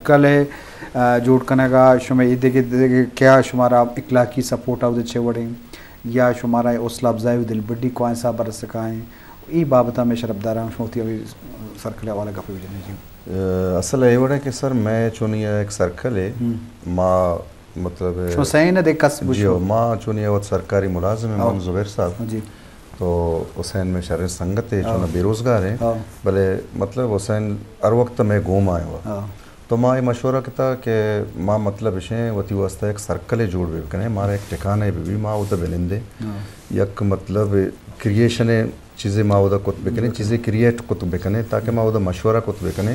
کل ءِ، آ، جوڑ کنگ ءَ شمئے اے دگہ، دگہ کیا شمارا اخلاقی سپورٹ ءَ اود ءَ چہ وڑیں یا شمارا حوصلہ افزائی و دلبڈی کوائیں صاحب ءَ رسکائیں؟ اے بابت ءَ مئے شرپداراں شما وتی سرکل ءِ حوالہ ءَ گپ بجنیں جی۔ آ، اصل اے وڑ ءَ کہ سر مئے چونی ءَ یک سرکل ءَ، ہم۔ ما مطلب شما سئے نہ دے کس جی بشو۔ ہو، ما چونی ءَ وت سرکاری ملازم ایں، ہو۔ محمد زبیر صاحب۔ جی۔ تو حسین مئے شریں سنگت ایں، ہو۔ چوناں بے روزگار ایں۔ ہو۔ بلے مطلب حسین ہر وقت مئے گوما ایں وا۔ ہو۔ تو ما اے مشورہ کتا کہ ما مطلب اشیں وتی واسطہ یک سرکلے جوڑ بہ کنیں، مارا یک ٹھکانے بہ بی، ما اودا بہ نندیں۔ ہو۔ یک مطلب کریئیشن چیزے ما اودا کت بکنیں، چیزے کریئیٹ کت بکنیں، تاکہ ما اودا مشورہ کت بکنیں۔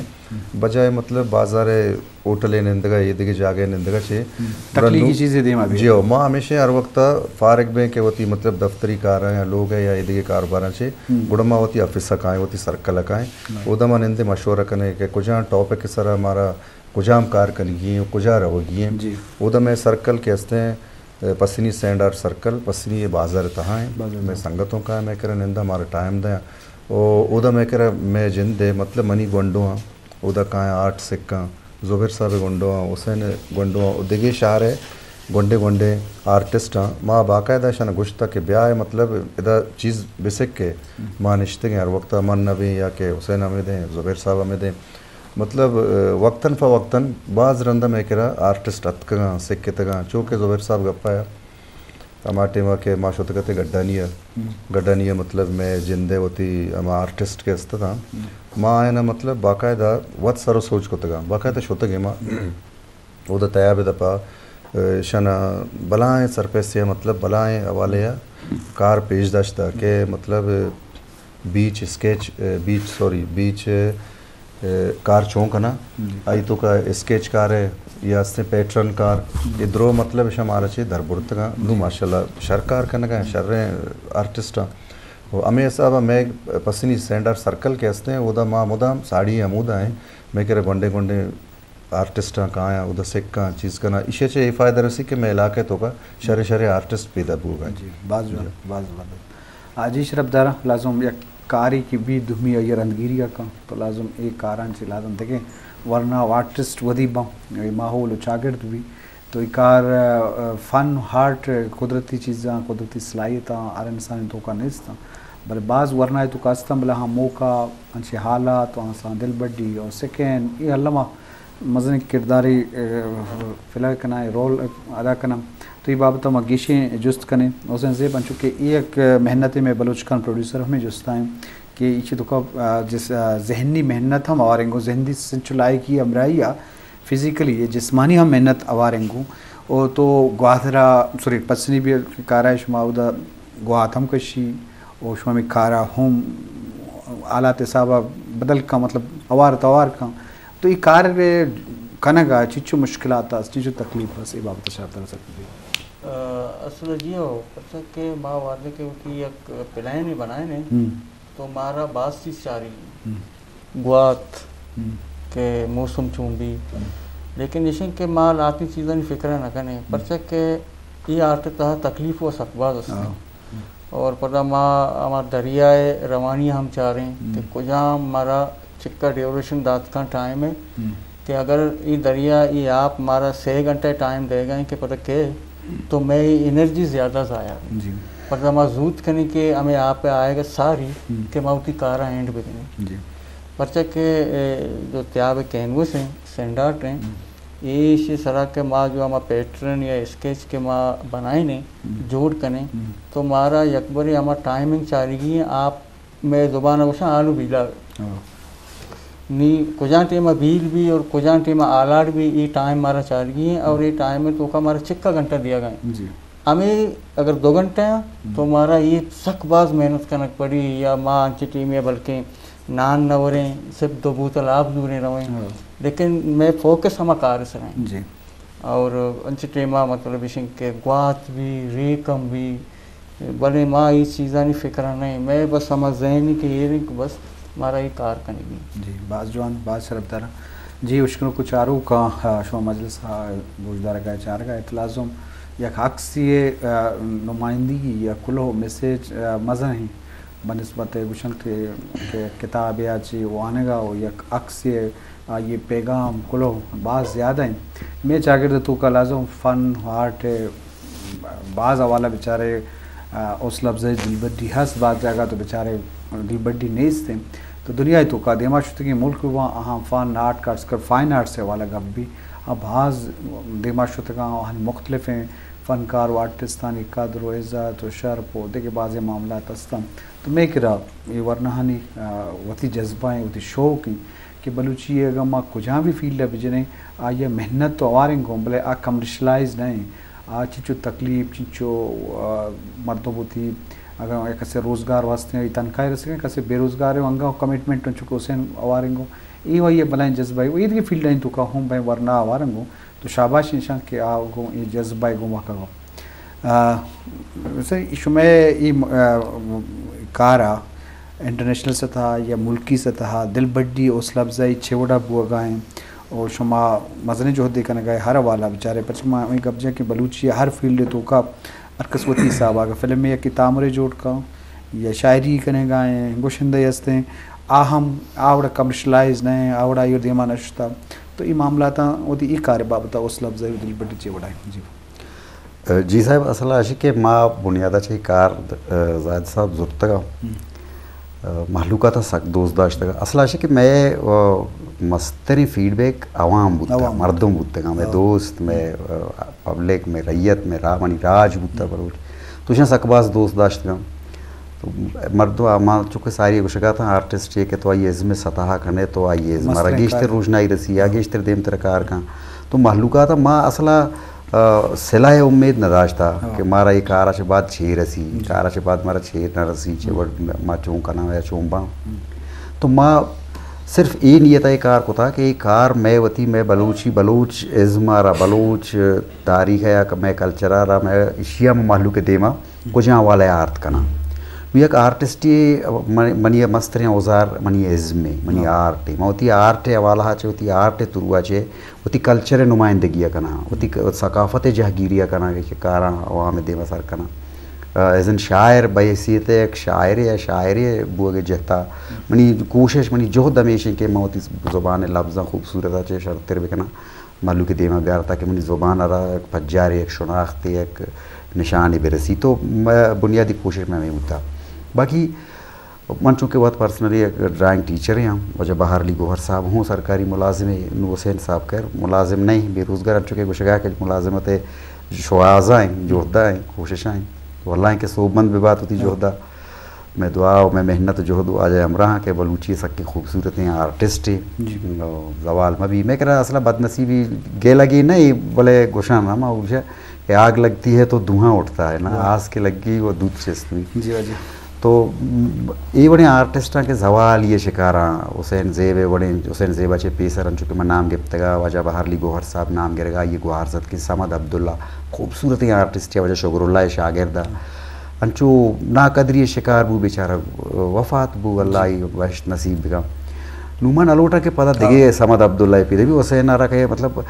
بجائے مطلب بازار ءِ ہوٹل ءَ نندگ ءَ، اے دگہ جاگہ ءَ نندگ ءَ چہ ہم۔ گڑا تخلیقی نو-، چیزے دیما بی۔ جی ہو، ما ہمیشہ ہر وقت فارغ بیں کہ وتی مطلب دفتری کاراں یا لوگ ءَ یا اے دگہ کاروباراں چہ، ہم۔ گڑا ما وتی آفس ءَ کائیں، وتی سرکل ءَ کائیں۔ ہم۔ اودا ما نندیں مشورہ کنیں کہ کجام ٹاپک ءِ سرا مارا کجام کار کنگی ایں، کجا روگی ایں۔ جی۔ اودا مئے سرکل کہ استیں، پسنی سینڈ آرٹ سرکل، پسنی ءِ بازار ءِ تہا ایں۔ بازار ءِ مئے تہا۔ سنگتوں کا مئے کرا نندا، مارا ٹائم دیاں۔ او اودا مئے کرا مئے جند ءِ مطلب منی گونڈواں، اودا کایاں آرٹ سکاں، زبیر صاحب ءِ گونڈواں، حسین ءِ گونڈواں، او دگہ شہر ءِ گونڈیں گونڈیں آرٹسٹاں۔ ما باقاعدہ اشاں گوشتا کہ بیائے مطلب ادا چیز بسکے، ما نشتگیں ہر وقت من نہ بیں یا کہ حسین حمید ایں، زبیر صاحب حمید ایں۔ مطلب، آ، وقتاً فوقتاً باز رندا مئے کرا آرٹسٹ اتکگاں، سکتگاں، چو کہ زبیر صاحب گپا یا ہما ٹائما کہ ما شتگ اتیں گڈانی ءَ، ہم۔ گڈانی ءَ مطلب مئے جند ءِ وتی ہما آرٹسٹ کہ است اتاں، ہم۔ ما آیانا مطلب باقاعدہ وت سر و سوج کتگاں، باقاعدہ شتگیں ما۔ اودا تیاب ءِ دپا، آ، اشانا بلائیں سرپیسے ءَ مطلب بلائیں حوالے ءَ کار پیش داشتا کہ مطلب بیچ اسکیچ، آ، بیچ، سوری، بیچ، آ، کار چون کناں، جی۔ آئی توکا اسکیچ کار ءِ یا استیں پیٹرن کار، جی۔ اے درو مطلب اشاں مارا چہ در برتگاں۔ نوں ماشاءاللہ شر کار کنگا ایں، شریں آرٹسٹ آں۔ و ہمے حساب ءَ مئے پسنی سینڈ آرٹ سرکل کہ استیں، اودا ما مدام ساڑی ہمودا ایں، مئے کرا گونڈیں گونڈیں آرٹسٹاں کایاں، اودا سکاں، چیز کناں، ایشی ءَ چہ اے فائدہ رسی کہ مئے علاقہ ءِ توکا شریں شریں آرٹسٹ پیدا بوگا ایں۔ جی، باز جوان، جی۔ باز زبردست۔ آ، جی شرپداراں، لازم یک کارے کہ بی دومی آئی ءَ رندگیری ءَ کن، تو لازم اے کاراں چہ لازم دگہ ورنا آرٹسٹ ودی باں، اے ماحول و چاگرد بی، تو اے کار، آ، فن، آرٹ، قدرتی چیزاں، قدرتی صلاحیتاں ہر انسان ءِ توکا نیستاں، بلے باز ورنا ءِ توکا استاں، بلے ہاں موقع، انچیں حالات و انسان دلبڈی و سکین، اے الما مزنیں کردارے، آ، پلے کناں، رول ادا کناں۔ تو اے بابت ءَ ما گیشیں جست کنیں۔ حسین زیب، انچو کہ اے یک محنتے، مئے بلوچ کان پروڈیوسر ہمے جستا ایں کہ ایشی توکا، آ، جس، آ، ذہنی محنت ہم ہواریں گوں، ذہنی سنچ و لائقی ہمراہی ءَ فزیکلی، جسمانی ہم محنت ہواریں گوں۔ او تو گوادر ءَ، سوری، پسنی بی کارا شما اودا گوات ہم کشی، او شما ہمے کارا ہم حالات حسابا بدل کن، مطلب ہوار توار کن۔ تو اے کار ءِ کنگ ءَ چنچو مشکلات است، چنچو تکلیف است، اے بابت ءَ شرتر سک بی۔ آ، اصل جی ہو، پرچہ کہ ما وہدے کہ وتی یک پلان بنائیں، ہم۔ تو مارا باز چیز چاری۔ ہم۔ گوات ہم۔ کہ موسم چون بی۔ ہم۔ لیکن ایشیں کہ ما لہتیں چیزانی فکر نہ کنیں، ہم۔ پرچہ کہ اے آرٹ ءِ تہا تکلیف و سک باز است۔ ہاں۔ اور پدا ما ہما دریائے روانی ہم چاریں، ہم۔ کہ کجام مارا چکا ڈیوریشن دات کن ٹائم ہے، ہم۔ کہ اگر ای دریا، ای آپ مارا سے گھنٹہ ٹائم دے گئے کہ پدا کہ، تو مئے انرجی زیادہ ضائع ہے۔ جی۔ پدا ما زوت کنیں کہ ہمیں آپ آئے گا ساری، ہم۔ کہ ما وتی کارا اینڈ بکنیں۔ جی۔ پرچہ کہ، اے، جو تیاب کینوس ہیں، سینڈارٹ ہیں، ہم۔ ایشی سرا کہ ما جو ہما پیٹرن یا اسکیچ کہ ما بنائیں، ہم۔ جوڑ کنیں، ہم۔ تو مارا یکبرے ہما ٹائمنگ چارگی ہیں، آپ مئے زبان ءَ گوشاں آلو بیلاگ۔ ہاں۔ نی کجام ٹائم ءَ بیل بی اور کجام ٹائم ءَ آلاڑ بی، اے ٹائم مارا چارگی ہیں اور اے ٹائم ءِ توکا مارا چکا گھنٹہ دیا گئے۔ جی۔ ہمیں اگر دو گھنٹہ ہیں، ہم۔ تو مارا اے سک باز محنت کنگ پڑی، یا ما انچے ٹائم ءَ بلکہ نان نہ وریں، صرف دو بوتل آپ زوریں رویں۔ ہاں۔ لیکن مئے فوکس ہما کار سر ہیں۔ جی۔ اور انچے ٹائم ءَ مطلب ایشیں کہ گوات بی، ریک ہم بی، بلے ما اے چیزانی فکر ءَ نہ ایں۔ مئے بس ہما ذہن کہ ایر ایں کہ بس مارا اے کار کنگی۔ جی، باز جوان، باز شرپدار۔ جی، اشکنوک و چاروکاں، آ، شما مجلس ءَ گوشدارگ ءَ چارگ ءَ ات، لازم یک عکسے ءِ، آ، نمائندگی یا کلوہ میسج، آ، مزن ایں بہ نسبت گوشنت کہ، کہ کتابے ءَ چہ وانگ ءَ و یک عکسے آئی ءِ پیغام کلو باز زیادہ انت۔ مئے چاگرد ءِ توکا لازم فن، آرٹ ءِ باز حوالہ بچارے، آ، حوصلہ افزائی دلبڈی ہست، باز جاگہ تو بچارے دلبڈی نیست انت۔ تو دنیا ءِ توکا دیما شتگیں ملک بہ باں، آہاں فن، آرٹ، خاص کر فائن آرٹس ءِ حوالہ گپ بی، آ باز دیما شتگاں، آہانی مختلفیں فنکار و آرٹسٹانی قدر و عزت و شرپ و دگہ بازیں معاملات ہستاں۔ تو مئے کرا اے ورناہانی، آ، وتی جذبہ ایں، وتی شوق ایں کہ بلوچی ءَ اگاں ما کجام بھی فیلڈ ءَ بجنیں، آئی ءَ محنت تو ہواریں گوں، بلے آ کمرشلائز نہ ایں۔ آ چنچو تکلیف، چنچو، آ، مردم وتی اگاں یک کسے روزگار واسطے آئی تنخواہ رسگیں، کسے بے روزگار ایں، انگا کمٹمنٹ انچو کہ حسین ہواریں گوں۔ اے وئی ءِ بلائیں جذبہ ایں، اے دگہ فیلڈ ایں توکا ہم بیں ورنا ہواریں گوں۔ تو شاباش ایشاں کہ آ گوں اے جذبہ ءَ گوں واقعہ گوں۔ آ، سر، شمئے اے م-، آ، کار ءَ انٹرنیشنل سطح یا ملکی سطح ءَ دلبڈی، حوصلہ افزائی چے وڑا بوگا ایں؟ اور شما مزنیں جہدے کنگا اے ہر حوالہ بچارے، پرچہ ما ہمے گپ جن کہ بلوچی ءِ ہر فیلڈ ءِ توکا ہر کس وتی حساب ءَ، اگاں فلمے یکے تامرے جوڑ کن یا شاعری کنگا ایں، گشندہ ہستیں، آ ہم آ وڑا کمرشلائز نہ ایں، آ وڑا آئی دیما نہ شتا۔ تو اے معاملاتاں وتی اے کار ءِ بابت ءَ حوصلہ افزائی و دلبڈی چے وڑا ایں؟ جی۔ جی صاحب، اصل ءَ اش کہ ما بنیاد ءَ چہ اے کار، آ، زاہد صاحب زرتگ ءَ، ہم۔ آ، مہلوک ءَ تاں سک دوست داشتگ ءَ۔ اصل ءَ اش کہ مئے، آ، مستریں فیڈ بیک عوام بوتگ، عوام۔ مردم بوتگ ءَ، مئے ہاں۔ دوست، مئے، آ، پبلک، مئے ریت، مئے را-، منی راج بوتگ ہم۔ بلوچ۔ تو ایشاں سک باز دوست داشتگ ءَ۔ تو مردم ءَ ما چونکہ ساری گوشگ ءَ اتاں آرٹسٹ یے کہ تو آئی ازم ءِ سطح ءَ کن ئے تو آئی ازم ءَ را مستریں گیشتر کار۔ روژنائی رسی یا ہاں۔ گیشتر دیمتر کار کن۔ تو مہلوک ءَ تاں ما اصل ءَ، آ، صلہ ءِ امید نہ داشتہ ہاں۔ کہ مارا اے کار ءَ چہ بعد چے رسی، جی۔ کار ءَ چہ بعد مارا چے نہ رسی، چے ہم۔ وڑ ما چون کناں یا چون باں۔ ہم۔ تو ما صرف اے نیت ءَ اے کار کتا کہ اے کار مئے وتی، مئے بلوچی، بلوچ ازم ءَ را، بلوچ تاریخ ءَ یا مئے کلچر ءَ را، مئے ایشی ءَ ما مہلوک ءِ دیما کجام حوالہ ءَ آرت کناں۔ نوں یک آرٹسٹے، من-، منی مستریں اوزار منی ازم ایں، منی ہاں۔ آرٹ ایں۔ من وتی آرٹ ءِ حوالہ ءَ چہ، وتی آرٹ ءِ تھرو ءَ چہ وتی کلچر ءِ نمائندگی ءَ کناں، وتی ک-، ثقافت ءِ جہگیری ءَ کناں کہ کاراں عوام ءِ دیم ءَ سر کناں۔ آ، ایز این شاعر، بحیثیت یک شاعرے یا شاعرے بوگ ءِ جہت ءَ منی کوشش، منی جہد ہمیش ایں کہ من وتی زبان ءِ لبزاں خوبصورت ءَ چہ شرتر بکناں، مہلوک ءِ دیم ءَ بیاراں تاکہ منی زبان ءَ را یک پجارے، یک شناختے، یک نشانے برسی۔ تو مئے بنیادی کوشش مئے ہمے بوتا۔ باقی من چونکہ وت پرسنلی یک ڈرائنگ ٹیچرے آں، واجہ بہار علی گوہر صاحب ہوں سرکاری ملازمے، نوں حسین صاحب خیر ملازم نہ ایں، بے روزگار، انچو کہ گوشگا کہ ملازمت ءِ شوہازا ایں، جہدا ایں، کوششا ایں۔ تو اللہ ایں کہ سوبمند بہ بات وتی ہاں۔ جہدا۔ مئے دعا و مئے محنت و جہد واجہ ءِ ہمراہ ایں کہ بلوچی سکیں خوبصورتیں آرٹسٹے۔ جی۔ زوال مہ بی۔ مئے کرا اصل ءَ بدنصیبی گلگی نہ ایں، بلے گوشاں نا ما گوشاں کہ آگ لگتی ہے تو دھواں اٹھتا ہے نا، ہاں۔ آس کہ لگی وہ دودھ چست ہوئی۔ جی، واجہ۔ تو، م، اے وڑیں آرٹسٹاں کہ زوال ءِ شکاراں، حسین زیب ءِ وڑیں، حسین زیب ءَ چہ پیسر انچو کہ من نام گپتگا، واجہ بہار علی گوہر صاحب نام گرگا، آئی ءِ گوہار زتکیں صمد عبداللہ، خوبصورتیں آرٹسٹے، واجہ شکر اللہ ءِ شاگرد ءَ۔ انچو ناقدری ءِ شکار بو بیچارہ، وفات بو، اللہ جی۔ آئی ءَ بہشت نصیب بکن۔ نوں من الوٹاں کہ پدا ہاں۔ دگہ صمد عبداللہ ءِ پیدا بی، حسین ءَ را کہ مطلب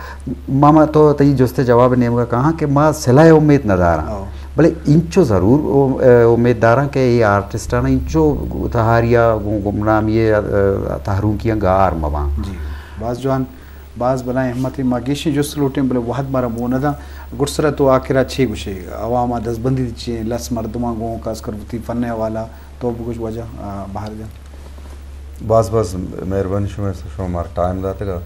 ما، ما تو تئی جست ءِ جواب ءِ نیمگا کاہاں کہ ما صلہ ءِ امید نہ داراں۔ ہاں۔ بلے انچو ضرور او-، اے، امید داراں کہ اے آرٹسٹاں انچو تہاری ءَ گوں گمنامی ءِ، اے، تہرونکیاں گار مہ باں۔ جی، باز جوان، باز بلائیں ہمتے۔ ما گیشیں جست لوٹیں بلے وہد مارا بو نہ داں۔ گڈسرا تو آخرا چے گوشے؟ عوام ءَ دزبندی چے؟ لس مردماں گوں خاص کر وتی فن ءِ حوالہ تو بگوش واجہ، آ، بہار جان۔ باز باز مہربانی شمئے، شما مارا ٹائم داتگا۔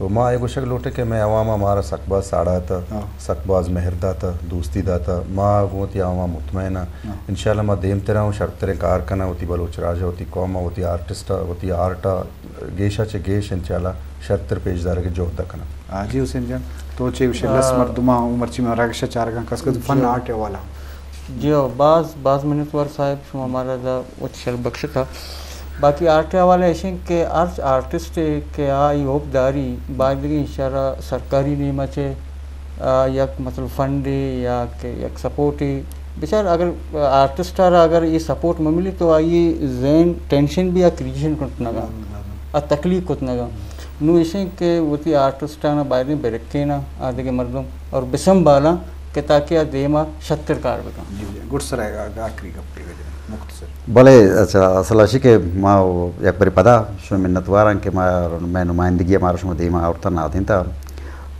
و ما اے گوشگ لوٹیں کہ مئے عوام ءَ مارا سک باز ساڑا اتہ، ہاں۔ سک باز مہر داتہ، دوستی داتہ۔ ما گوں وتی عوام ءَ مطمئن آں۔ ہاں۔ انشاءاللہ ما دیمترا ہوں شرتریں کار کناں، وتی بلوچ راج ءَ، وتی قوم ءَ، وتی آرٹسٹ ءَ، وتی آرٹ ءَ گیش ءَ چہ گیش انشاءاللہ شرتر پیش دارگ ءِ جہد ءَ کناں۔ ہاں جی حسین جان، تو چے گوشے؟ لس آ، مردماں عمر چی مارا گشا چارگاں، خاص کر فن جی۔ آرٹ ءِ حوالہ۔ جی ہو، باز، باز منتوار صاحب، شما مارا دا وت شرپ بخشتا۔ باقی آرٹ ءِ حوالہ ایش انت کہ ہرچ آرٹسٹ ءَ کہ آئی ہوپ داری، باید انت ایشرا سرکاری نیمہ چہ، آ، یک مطلب فنڈے یا کہ یک سپورٹے بچار، اگر آرٹسٹ ءَ را اگر اے سپورٹ مہ ملی تو آئی ذہن ٹینشن بی آ کریشن کت نہ گا، آ تکلیف کت نہ گا۔ نوں ایش انت کہ وتی آرٹسٹاں باید انت برکیناں آ دگہ مردم اور بسنبالاں کہ تاکہ آ دیما شتر کار بکن۔ جی، جی، گڈسرا آخری گپے بجن، مختصر۔ بلے، اچھا، اصل اشی کہ ما یک بری پدا شما منتواراں کہ ما، مئے نمائندگی مارا شما دیما آورتا نادینتا۔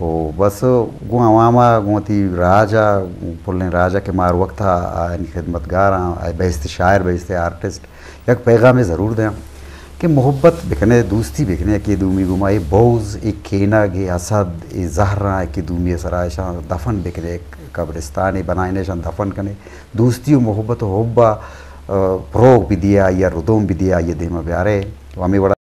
و بس گوں عواما، گوں وتی راجا، پلیں راجا کہ ما ہر وقتا آیانی خدمتگاراں، آئی بہشت شاعر، بہشت آرٹسٹ، یک پیغامے ضرور دیاں کہ محبت بکنے، دوستی بکنے، یکے دومی گوما اے بغض، اے کینگ، اے حسد، اے زہراں یکے دومی سرا اشاں دفن بکنے، یک قبرستانے بنائینے اشاں دفن کنے، دوستی و محبت و حبا، آ، پروغ بدیے، آئیا ردوم بدیے، آئیا دیما بیارے۔ و ہمے وڑا